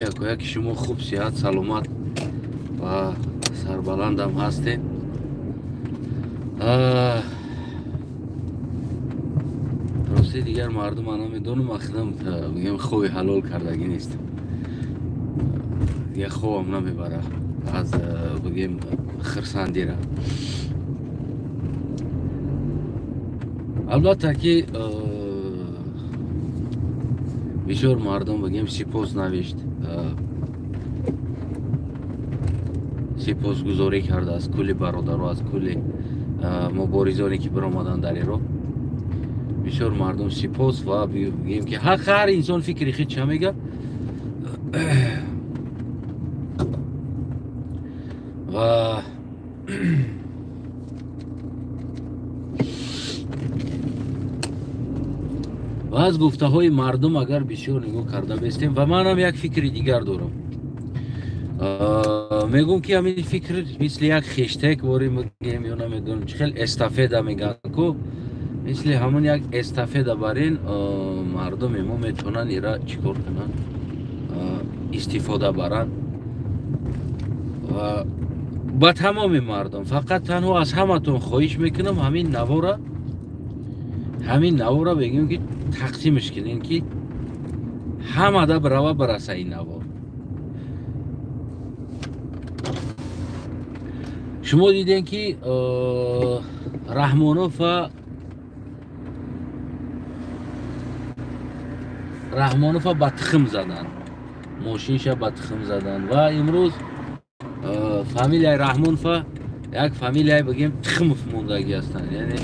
Якояки шумо хуб, сиҳат, саломат ва сарбаландам ҳастед. Рости дигар мардум ана медонам, ахидам бигем хоби ҳалол кардагӣ нестам. Дигар хобам намебара аз бигем хирсандира. Албатта ки бисёр мардум бигем сипос навишт, сипосгузорӣ карда аз кулли бародаро, аз кулли муборизоне ки биромаданд дар ин роҳ. Бисёр мардум сипос ва бигем ки ҳар инсон фикри хид ча мега ва аз гуфтаҳои мардум агар бисёр нигоҳ карда бестем, ва манам як фикри дигар дорам. Мегӯм ки ҳамин фикр мисли як хештег ворӣ мегӯем ё намедонам чӣ хел эстафета мегӯянд ку, мисли ҳамон як эстафета бар ин мардуми мо метавонанд ира чӣ кор кунанд, истифода баранд. Ва ба тамоми мардум фақат танҳо аз ҳаматон хоҳиш мекунам, ҳамин навора бигӯем ки тақсимш кунем ки ҳамада бирава бираса ин навор. Шумо дидем ки Раҳмонова ба тухм заданд, мошинша ба тухм заданд ва имрӯз фамилияи Раҳмонова як фамилияи бигем Тухмов мондагӣ ҳастанд, яъне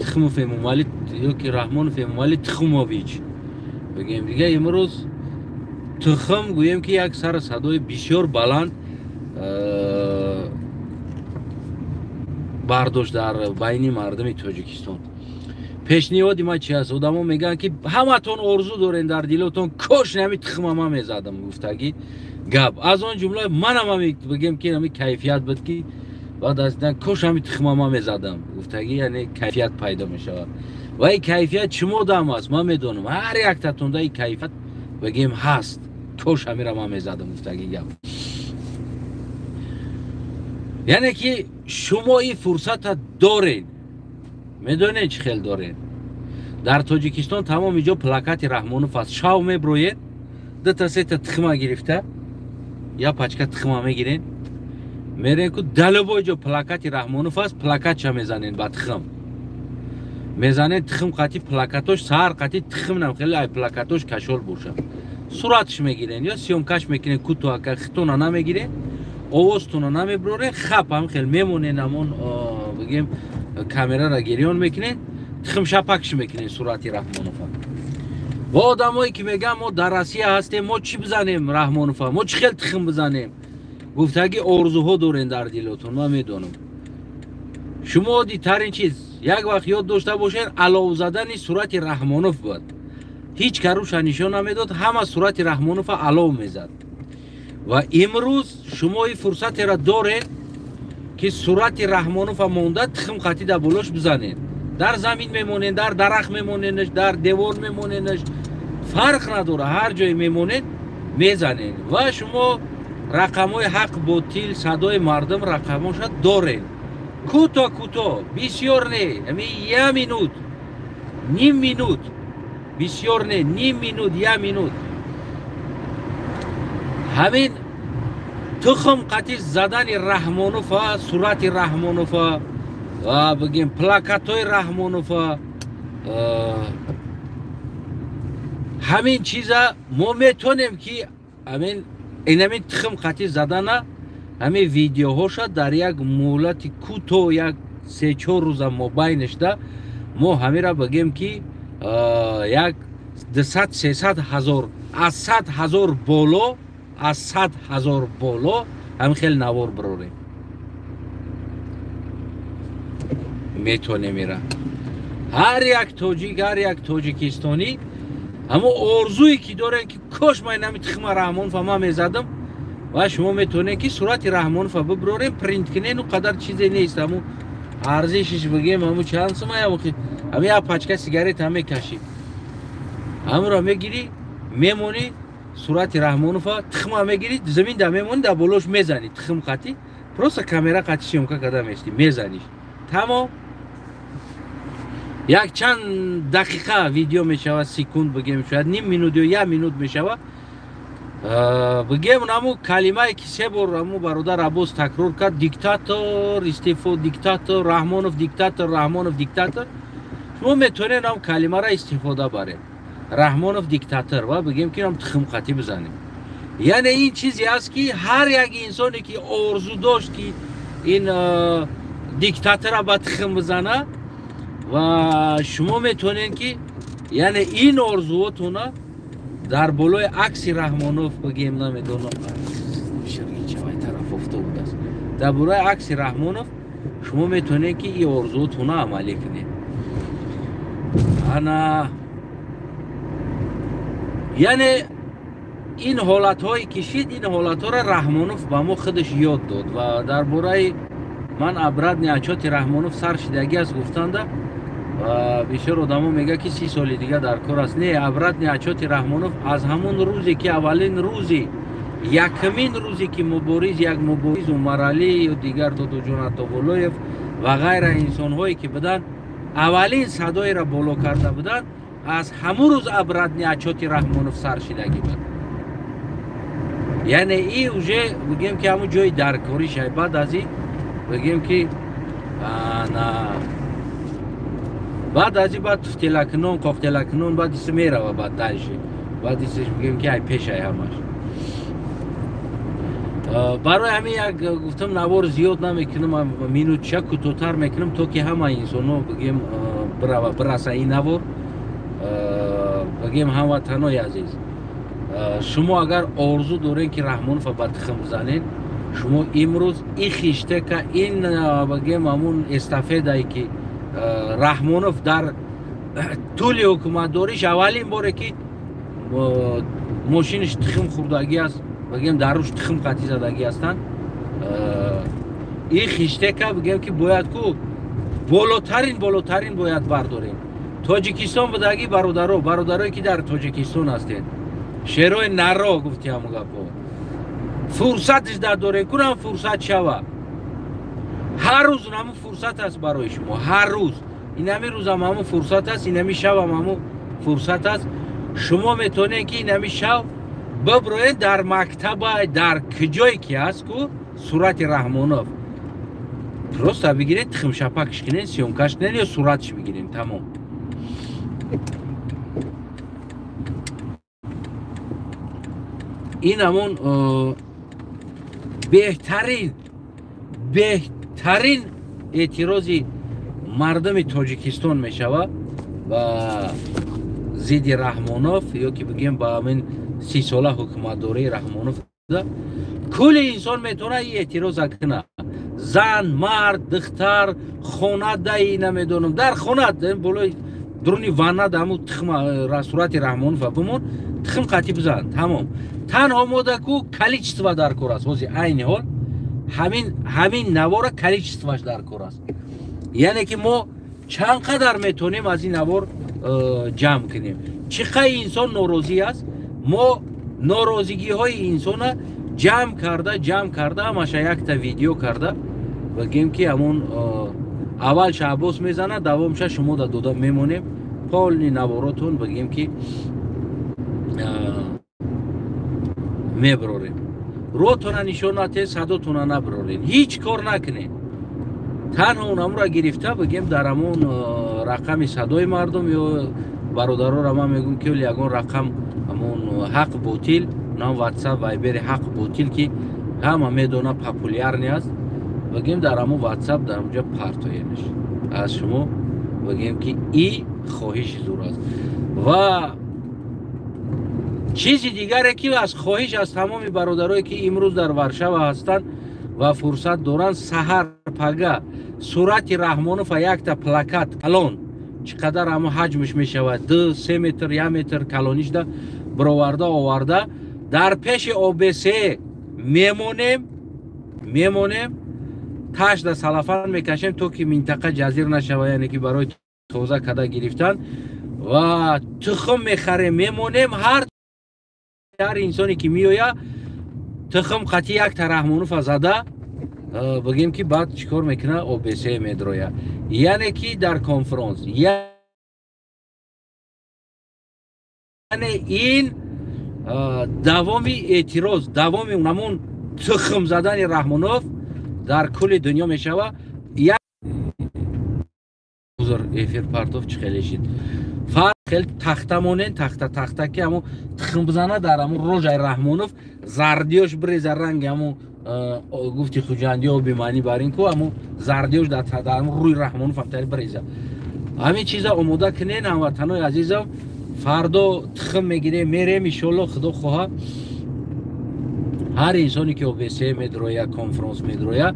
Тухмов Эмомалӣ ё ки Раҳмонов Эмомалӣ Тухмович бигем. Дига имрӯз тухм гӯем ки як сару садои бисёр баланд бардошт дар байни мардуми Тоҷикистон. Пешниҳоди ман чи аст? Одамо мегӯянд ки ҳаматон орзу дорен дар дилотон, кош ҳами тухма ман мезадам гуфтагӣ гап. Аз он ҷумла манам ҳами бигем ки ҳами кайфият буд ки баъд аз дидан кош ҳами тухма ман мезадам гуфтагӣ, яъне кайфият пайдо мешавад. Ва ин кайфият шумо дам аст, ман медонам ҳар яктатонда ин кайфият бигем ҳаст, кош ҳамира ман мезадам гуфтагӣ гап. Яъне ки шумо ин фурсата доред, медонед чӣ хел доред. Дар Тоҷикистон тамоми ҷо плакати Раҳмонов аст. Шав меброед, дута сета тухма гирифта, я пачка тухма мегиред, мерен ку далобой ҷо плакати Раҳмонов аст, плакатша мезанед ба тухм. Мезанед тухм қати плакатош, саҳар қати тухмнам хеле ай плакатош кашол боша. Суратш мегирен ё съёмкаш мекунед, кутоака хитона намегиред, овозтона намеброред, хап ҳам хел мемонед, ҳамон бигем камерара гирён мекунед, тухм шапакш мекунед сурати Раҳмонова. Ва одамое ки мегӯянд мо дар Россия ҳастем, мо чӣ бизанем Раҳмонова, мо чӣ хел тухм бизанем, гуфтагӣ орзуҳо дорен дар дилотон, ман медонам. Шумо оддитарин чиз як вақт ёд дошта бошед, алов задани сурати Раҳмонов буд. Ҳеҷ каруша нишон намедод, ҳама сурати Раҳмонова алов мезад. Ва имрӯз шумо ин фурсатеро доред ки сурати Раҳмонова монда тухм қатӣ дар болош бизанед. Дар замин мемонед, дар дарахт мемонедш, дар девор мемонедш, фарқ надорад, ҳар ҷое мемонед мезанед. Ва шумо рақамҳои ҳақ ботил, садои мардум рақамҳоша доред. Кӯтоҳ кӯтоҳ, бисёр не, ҳамин як минут, ним минут, бисёр не, ним минут, як минут. Ҳамин тухм қатӣ задани Раҳмонова, сурати Раҳмонова ва бигем плакатҳои Раҳмонова, ҳамин чиза мо метонем ки ҳамин инамин тухм қатӣ задана ҳамин видеоҳоша дар як муҳлати кӯтоҳ, як се-чор рӯза мобайнашда мо ҳамира бигем ки як 200-300 ҳазор, аз 100 ҳазор боло, аз 100 ҳазор боло ҳамин хел навор бирорем. Метонем ира. Ҳар як тоҷик, ҳар як тоҷикистонӣ ҳамо орзуе ки дорем ки кош ман инами тухма Раҳмонова ман мезадам, ва шумо метавонед ки сурати Раҳмонова бибирорем, принт кунед, ну қадар чизе нест, ҳамо арзишиш бигем ҳамо чанд сум, ҳами як пачка сигарет ҳам мекашӣ, ҳамонро мегирӣ, мемонӣ, Сурати Раҳмонова тухма мегирӣ, замин да мемонӣ, дар болош мезанӣ тухм қатӣ, просто камера қатӣ съёмка карда мешти, мезаниш, тамом. Як чанд дақиқа видео мешавад, секунд бигем, шояд ним минут ё як минут мешавад. Бигем, наму калимае ки се бор аму бародар Аббос такрор кард: диктатор истеъфо, диктатор Раҳмонов, диктатор Раҳмонов, диктатор. Шумо метавонед ам калимаро истифода баред, Раҳмонов диктатор, ва бигем ки ам тухм қатӣ бизанем. Яъне ин чизе аст, ки ҳар як инсоне ки орзу дошт, ки ин диктатора ба тухм бизана, ва шумо метавонед, ки яъне ин орзуотона дар болои акси Раҳмонов, бигем, намедонам, тараф офтоб будааст, дар болои акси Раҳмонов шумо метавонед, ки ин орзуотона амалӣ кунед. Ана, яъне ин ҳолатҳое ки шид, ин ҳолатҳоро Раҳмонов ба мо худаш ёд дод. Ва дар бораи ман обратный отчёти Раҳмонов сар шидагӣ аст гуфтанда, бисёр одамо мегӯяд, ки 30 соли дига дар кор аст. Не, обратный отчёти Раҳмонов аз ҳамон рӯзе ки аввалин рӯзи, якумин рӯзе ки мубориз, як мубориз Умаралӣ ё дигар Додуҷон Атоболоев ва ғайра инсонҳое ки буданд, аввалин садоеро боло карда буданд, аз ҳамун рӯз обратный отчёти Раҳмонов сар шидагӣ буд. Яъне и уже бигем, ки ҳамун ҷои даркоришай. Баъд аз ин, бигем, ки на, баъд аз ин баъд туфтелакунон, қоқтелакунон, баъд иси мерава, баъд дальше, баъд исиш, бигем, ки ай пешай ҳамаш. Барои ҳамин як гуфтам, навор зиёд намекунам, минутча кӯтоҳтар мекунам, то ки ҳама инсонҳо, бигем, бирава, бираса ин навор. Бигем, ҳамватанои азиз, шумо агар орзу доред, ки Раҳмонова ба тухм бизанед, шумо имрӯз ин хиштека, ин, бигем, ҳамун эстафетае ки Раҳмонов дар тӯли ҳукуматдориш аввалин боре ки мошиниш тухм хӯрдагӣ аст, бигем, дар рӯш тухм қатӣ задагӣ ҳастанд, ин хиштека, бигем, ки бояд ку болотарин, болотарин бояд бардорем. Тоҷикистон будагӣ бародаро, бародарое ки дар Тоҷикистон ҳастед, шерои наро гуфти, ҳамун гапо, фурсатш дорем, кунам фурсат шава. Ҳар рӯз ҳамун фурсат аст барои шумо, ҳар рӯз. Инами рӯзам ҳамун фурсат аст, инами шавам ҳамун фурсат аст. Шумо метавонед, ки инами шав биброед, дар мактаба, дар куҷое ки ҳаст ку сурати Раҳмонов, просто бигиред, тухмшапакш кунед, съёмкаш кунед ё суратш бигиред, тамом. Ин ҳамон беҳтарин, беҳтарин эътирози мардуми Тоҷикистон мешавад ба зидди Раҳмонов, ё ки бигем, ба ҳамин 30-сола ҳукуматдории Раҳмонов. Кулли инсон метавонад ин эътироза кунад: зан, мард, духтар, хона даи, намедонам, дар хона болои дуруни ванна да ҳамун тухма сурати Раҳмонова бимон, тухм қатӣ бизан, тамом. Танҳо мода ку количество дар кор аст. Ҳозир айни ҳол ҳамин навора количествоаш дар кор аст, яъне ки мо чанд қадар метавонем аз ин навор ҷамъ кунем, чӣ қадр инсон норозӣ аст. Мо норозигиҳои инсона ҷамъ карда, ҷамъ карда, ҳамаша якта видео карда, бигем, ки ҳамон аввал Шаҳбоз мезанад, давомша шумо да дода мемонем. Полный наворотон, бигем, ки меброрем. Рӯтона нишон натед, садотона наброред, ҳеҷ кор накунед. Танҳо онамура гирифта, бигем, дар ҳамон рақами садои мардум ё бародароро ман мегӯм, ки ягон рақам, ҳамон ҳақ ботил нам, Ватсап, Вайбери ҳақ ботил, ки ҳама медона, популярный аст, бигем, дар ҳамон Ватсап, дар ҳамонҷо партоенаш. Аз шумо, бигем, ки и хоҳиши зур аст. Ва чизи дигаре ки аз хоҳиш аз тамоми бародарое ки имрӯз дар Варшава ҳастанд ва фурсат доранд, саҳар пага сурати Раҳмонова якта плакат калон, чӣ қадар ҳамо ҳаҷмш мешавад, 2-3 метр, 1 метр калонишда бироварда оварда, дар пеши ОБСЕ мемонем, мемонем, ташда салафан мекашем, то ки минтақа ҷазир нашава, яъне ки барои тоза када гирифтан, ва тухм мехарем, мемонем. Ҳар Ҳар инсоне ки меоя, тухм қати якта Раҳмонова зада, бигем ки баъд чӣ кор мекуна? ОБСЕ медроя, яъне ки дар конфронс, яъне ин давоми эътироз, давоми ҳамун тухм задани Раҳмонов дар кулли дунё мешава. Узр, эфир партов, чӣ хеле шид, фарқ хел тахта монен, тахта, тахта ки ҳамун тухм бизана дар ҳамун рожаи Раҳмонов, зардиёш биреза, ранги ҳамун гуфти хуҷандӣ оби маънӣ бар ин ку, ҳамун зардиёш дар ҳамун рӯи Раҳмонов ҳамтари биреза. Ҳамин чиза омода кунен, ҳамватанои азизам. Фардо тухм мегирем, мерем, иншоалло, худо хоҳа. Ҳар инсоне ки ОБСЕ медроя, конфронс медроя,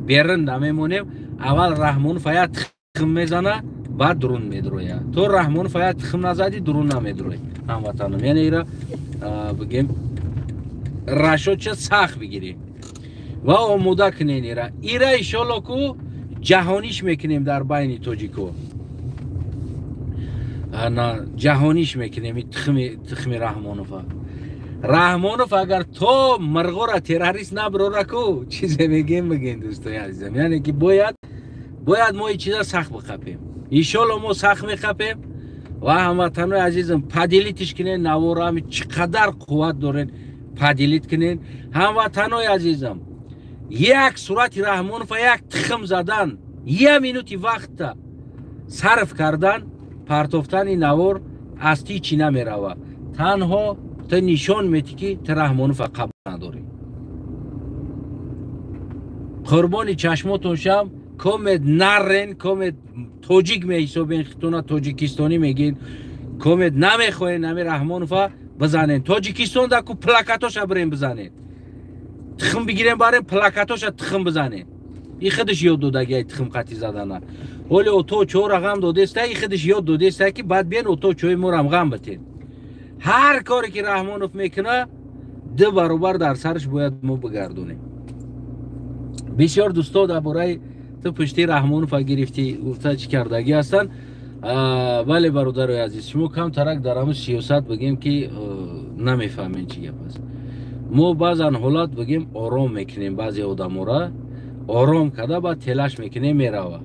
берун намемонем. Аввал Раҳмонов ая тухм мезана, баъд дурун медроя. То Раҳмонов ая тухм назадӣ, дурун намедрои, ҳамватанам. Яъне ира бигем, рашодча сахт бигирем ва омода кунен ира. Ира иншоалло ку ҷаҳониш мекунем дар байни тоҷико, ҷаҳониш мекунем тухми Раҳмонова. Раҳмонов агар то мирғора террорист наброра ку, чизе мегем, бигем, дӯстои азизам. Яъне ки бояд мо ин чиза сахт биқапем. Иншоалло, мо сахт меқапем. Ва ҳамватанои азизам, поделить иш кунен навора, ҳами чӣ қадар қувват дорен, поделить кунен. Ҳамватанои азизам, як сурати Раҳмонова як тухм задан, як минути вақта сарф кардан, партофтани навор аз ти чӣ намерава. Танҳо ту нишон метӣ, ки ту Раҳмонова қабул надорӣ. Қурбони чашмотон шам, комед нарен, комед тоҷик меҳисобен хитуна, тоҷикистонӣ мегин, комед намехоҳен ами Раҳмонова бизанен. Тоҷикистон даку плакатоша бирен бизанен, тухм бигирен, барен, плакатоша тухм бизанен. И худаш ёд додагиай тухм қатӣ задана. Ҳоли ото чора ғам додеста, и худаш ёд додеста, ки баъд биен ото чои морам ғам битен. Ҳар коре ки Раҳмонов мекуна, ду баробар дар сараш бояд мо бигардонем. Бисёр дӯсто дар бораи ту пушти Раҳмонова гирифтӣ гуфта, чӣ кардагӣ ҳастанд. Бале, бародарои азиз, шумо камтарак дар ҳамун сиёсат, бигем ки, намефаҳмем чӣ гап аст. Мо баъзан ҳолат, бигем, ором мекунем баъзе одамора, ором карда, баъд телаш мекунем, мерава.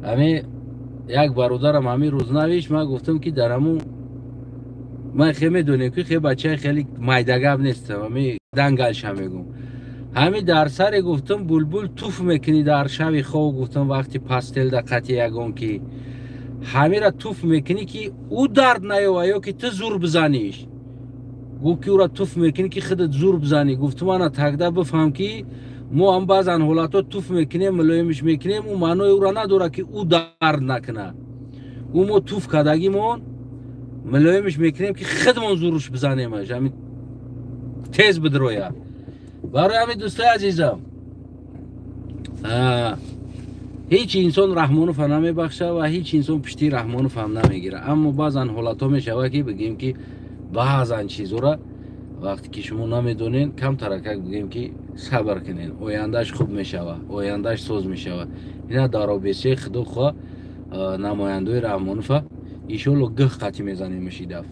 Ҳами як бародарам ҳамин рӯз навишт, ман гуфтам, ки дар ҳамун ман хе медонем, ки хе бачаи хеле майдагап нестам, ҳами дангалша мегум. Ҳами дар саре гуфтам, булбул туф мекунӣ дар шави хов, гуфтам, вақти постель да қати ягон ки ҳамира туф мекунӣ, ки ӯ дард наёва ё ки ту зур бизаниш? Гуфт, ки ӯра туф мекунӣ, ки худат зур бизанӣ. Гуфтам, ана тогда бифаҳм, ки мо ҳам баъзан ҳолатҳо туф мекунем, мулоимиш мекунем, ӯ маънои ӯра надорад, ки ӯ дард накунад. Ӯ мо туф кардагимон, мулоимиш мекунем, ки худмон зуруш бизанемаш, ҳамин тез бидрояд. Барои ҳамин, дӯстои азизам, ҳеҷ инсон Раҳмонова намебахша ва ҳеҷ инсон пишти Раҳмонов ҳам намегирад. Аммо баъзан ҳолатҳо мешавад, ки бигем, ки баъзан чизора вақте ки шумо намедонед, камтаракак, бигем, ки сабр кунед, ояндааш хуб мешава, ояндааш соз мешава. Ина дар ОБСЕ, худо хоҳ, намояндаи Раҳмонова иншоалло гӯҳ қатӣ мезанем. Даф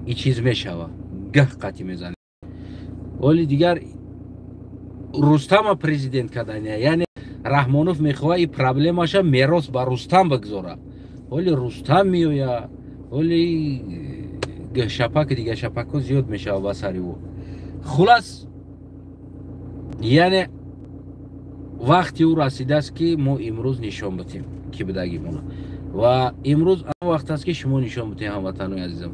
и чиз мешава, гӯҳ қатӣ мезанем. Оли дигар Рустама президент кардания, яъне Раҳмонов мехоҳад и проблемаша мерос ба Рустам бигзора. Оли Рустам меоя, оли шапак, дига шапакҳо зиёд мешава ба сари ӯ. Хулас, яъне вақти ӯ расидааст, ки мо имрӯз нишон битем, ки бидагимона. Ва имрӯз он вақт аст, ки шумо нишон битем, ҳамватанои азизам.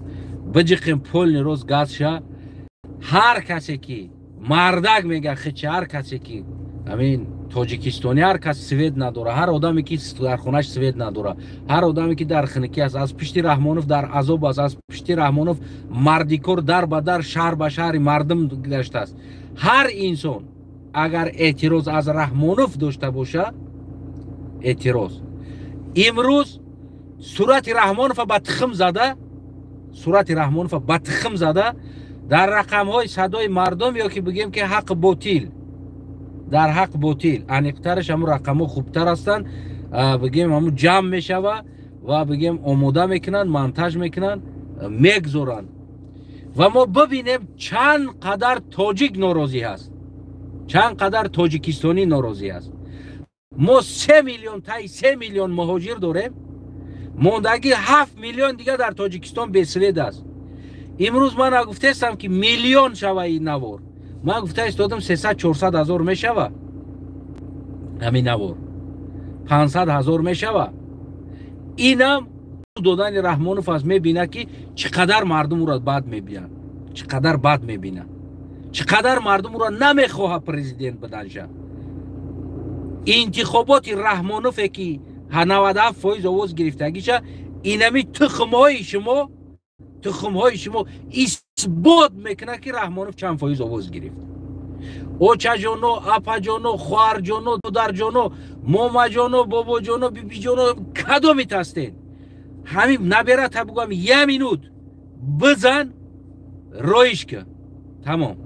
Биҷиқем, полный рост газ ша. Ҳар касе ки мардак мега хича, ҳар касе ки амин тоҷикистонӣ, ҳар кас свет надора, ҳар одаме ки дар хонаш свет надора, ҳар одаме ки дар хиникӣ аст, аз пишти Раҳмонов дар азоб аст, аз пишти Раҳмонов мардикор дар ба дар, шаҳр ба шаҳри мардум гаштааст, ҳар инсон агар эътироз аз Раҳмонов дошта боша, эътироз, имрӯз сурати Раҳмонова ба тухм зада, сурати Раҳмонова ба тухм зада, дар рақамҳои садои мардум ё ки бигем, ки ҳақ ботил, дар ҳақ ботил, аниқтараш ҳамун рақамҳо хубтар ҳастанд, бигем, ҳамун ҷамъ мешава ва, бигем, омода мекунанд, монтаж мекунанд, мегзоранд. Ва мо бибинем, чанд қадар тоҷик норозӣ ҳаст, чанд қадар тоҷикистонӣ норозӣ аст. Мо 3 миллион, таи 3 миллион муҳоҷир дорем, мондагӣ 7 миллион дига дар Тоҷикистон бе свет аст. Имрӯз ман гуфтаистам, ки миллион шава ин навор. Ман гуфта истодам, 300, 400 ҳазор мешава ҳамин навор, 500 ҳазор мешава. Инам додани Раҳмонов аст. Мебинад, ки чӣ қадар мардум ӯро бад мебинанд, чӣ қадар бад мебинанд, чӣ қадар мардум ӯро намехоҳад президент буданша. Интихоботи Раҳмонове, ки 97% овоз гирифтагиша, инами тухмҳои шумо, тухмҳои шумо исбот мекунад, ки Раҳмонов чанд фоиз овоз гирифт. Очаҷоно, апаҷоно, хоҳарҷоно, додарҷоно, момаҷоно, бобоҷоно, бибиҷоно, кадомит ҳастед, ҳамин наберата бугӯям, я минут бизан, роиш ка, тамом.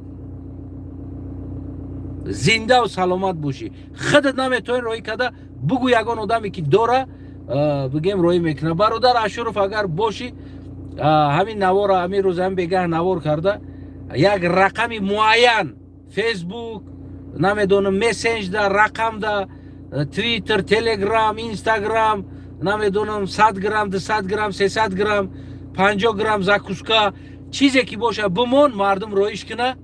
Зиндаву саломат бошӣ. Худат наметавонӣ роҳӣ карда, бугӯ ягон одаме, ки дора, бигем, роҳӣ мекунад. Бародар Ашуров, агар бошӣ, ҳамин навора ҳамин рӯз, ҳамин бегаҳ навор карда, як рақами муайян, Фейсбук, намедонам, мессенҷда, рақамда, Твиттер, Телеграм, Инстаграм, намедонам, 100 грамм, 200 грамм, 300 грамм, 50 грамм закуска, чизе ки боша, бимон, мардум роиш куна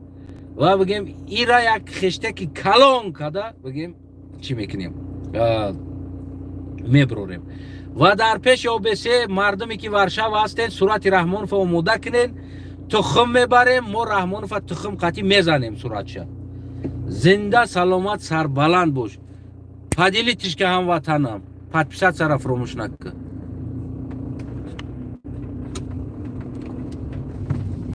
ва бигем, ира як хештеки калон када, бигем, чӣ мекунем, меброрем. Ва дар пеши ОБСЕ, мардуме ки Варшава ҳастен, сурати Раҳмонова омода кунен, тухм мебарем мо, Раҳмонова тухм қатӣ мезанем суратша. Зинда, саломат, сарбаланд бош. Поделитесь ка, ҳамватанам, подписаться ра фуромӯш накун.